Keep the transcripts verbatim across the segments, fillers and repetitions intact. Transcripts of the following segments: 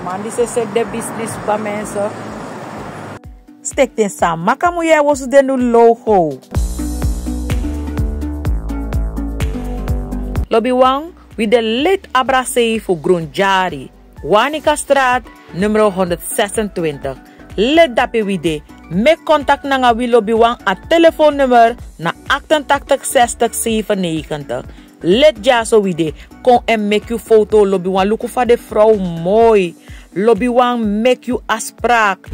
Man di sese de business ba mensen. Stekten Samaka Muyewosu den du logo. Lobiwan, wi de leti a brasei fu Grunjari, Wanikastraat, nummer honderd zesentwintig. Leti dape wi de. Meki contact nanga wi lobiwan, a telefoonnummer na achtentachtig zestig zevenennegentig. Leti dyaso wi de. Kon en meki yu foto lobiwan, luku fa de frow moi. Lobiwan, meki yu afspraak.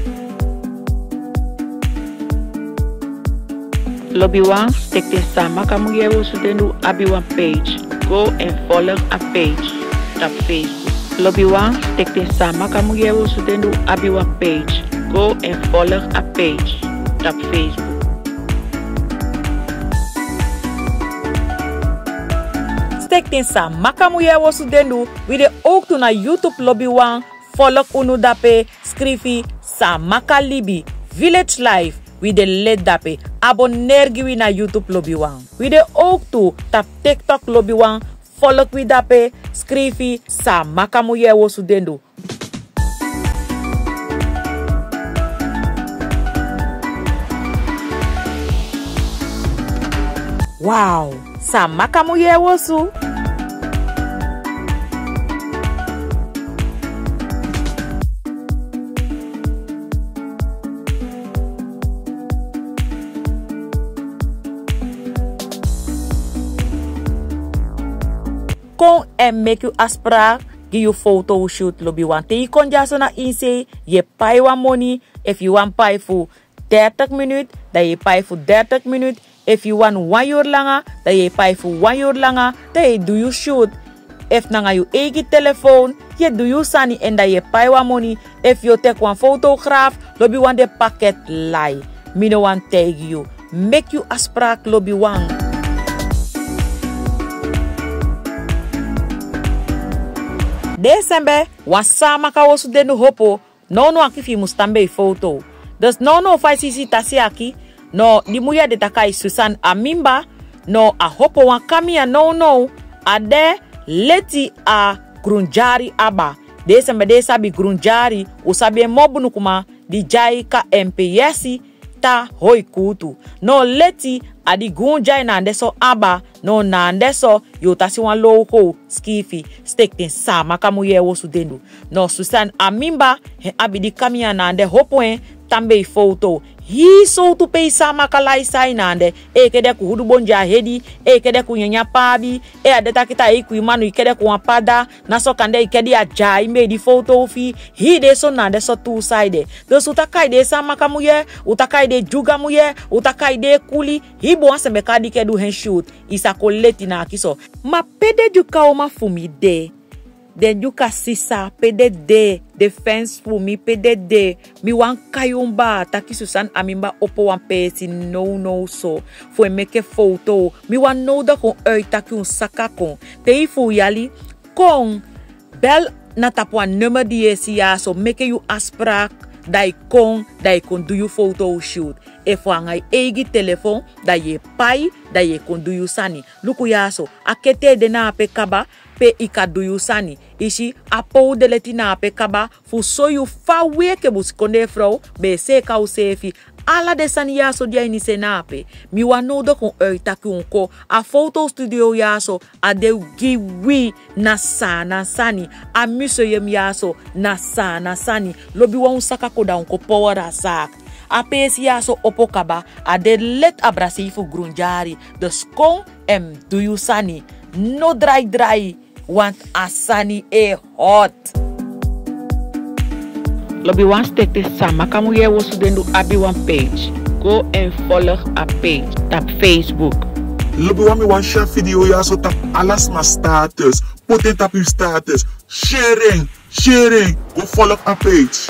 Lobiwan, Stekten Samaka Muyewosu den du abi wan page. Go en volg a page tapu Facebook. Lobiwan, Stekten Samaka Muyewosu den du abi wan page. Go en volg a page tapu Facebook. Stekten Samaka Muyewosu den du, wi de ook tu na YouTube lobiwan, volg unu dape, skrifi Samaka Libi, Village Life, wi de leti dape, abonneri gi wi na YouTube lobiwan. Wi de ook tu tapu TikTok lobiwan, volg wi dape, skrifi Samaka Muyewosu den du. Wow, Samaka Muyewosu. Kon en meki yu afspraak gi yu fotoshoot lobiwan. Te yu kon dyaso na ini se, yu e pai wan moni, efu yu wani pai fu dertig minut, dan yu e pai fu dertig minut. Efu yu wani wan yuru langa, dan yu e pai fu wan yuru langa, dan yu e du yu shoot. Efu nanga yu eigi telefoon yu e du yu sani, en dan yu e pai wan moni. Efu yu o teki wan fotograaf, lobiwan, den pakket lai. Mi no wani taigi yu. Meki yu afspraak lobiwan. Deesembe, wan Samaka Wosu Denu hopo. Nownow aki fi yu mus tan bei foto. Dus nownow fa yu si, si tasi aki, no, di muya de taki a Susan Amimba, no, a hopo wan kamian nownow, a de leti a Grunjari aba. Deesembe, den sabi Grunjari, u sabi en moo bunukuma di dyai ka M P S, ta hoi kuutu. No, leti a di Grunjari na ande so aba, no, na ande so yu o tan si wan logo sikiifi Stekten Samaka Mujee Wosu Denu. No, Susan Amimba, en abi di kamian na ande hopo en tan bei foto. Hii sowtu pei Samaka lai sai na ande, e kede ku hudu bon dya hedi, e kede ku nyanyan paabi, e a de taki ta e ku i manu i kede ku wan pada, na so kande i kede a dyai mbei di foto fi, hii den soni na ande so tu sai de. Dus u taki a de Samaka mujee, u taki a de dyuga mujee, u taki a de kuli, hii bon wan sembe ka di ke du hen shoot, i sa kon leti na aki so. Ma pe den dyuka uman fu mi de? Den dyuka sisa, pe den de? Den fans fu mi, pe den de? Mi wani kai un baa taki Susan Amimba opo wan peesi nownow so fu e meke foto. Mi wani nodig un uit taki un saka kon. Te i fu u yali, kon bel na tapu a nummer di yu e si ya so, meke yu afspraak, da i kon, da i kon du yu foto shoot. Efu anga i eigi telefoon, da yu e pai, da yu e kon du yu sani. Luku ya so, a ketee de na ape kaba, pe i kan du yu sani. I si, a pow de leti na ape kaba, fu soi yu fa wi enke busikondee frow be e seeka useefi. Ala den sani ya so di a ini se na ape. Mi wani nodig un uit taki un kon. A fotostudio ya so, a de gi wi, na Saanan sani. A museum ya so, na Saanan sani. Lobiwan, un saka kon da un kon power a zaak. A peesi ya so opo kaba, a de leti a brasei fu Grunjari. Dus kon en du yu sani. No drai drai, want a sani e hot. Lobiwan, Stekten Samaka Mujee Wosu Denu abi wan page. Go en volg a page tapu Facebook. Lobiwan, mi wani share video ya so tapu ala sma status. Poti en tapu yu status. Share en, share en. Go volg a page.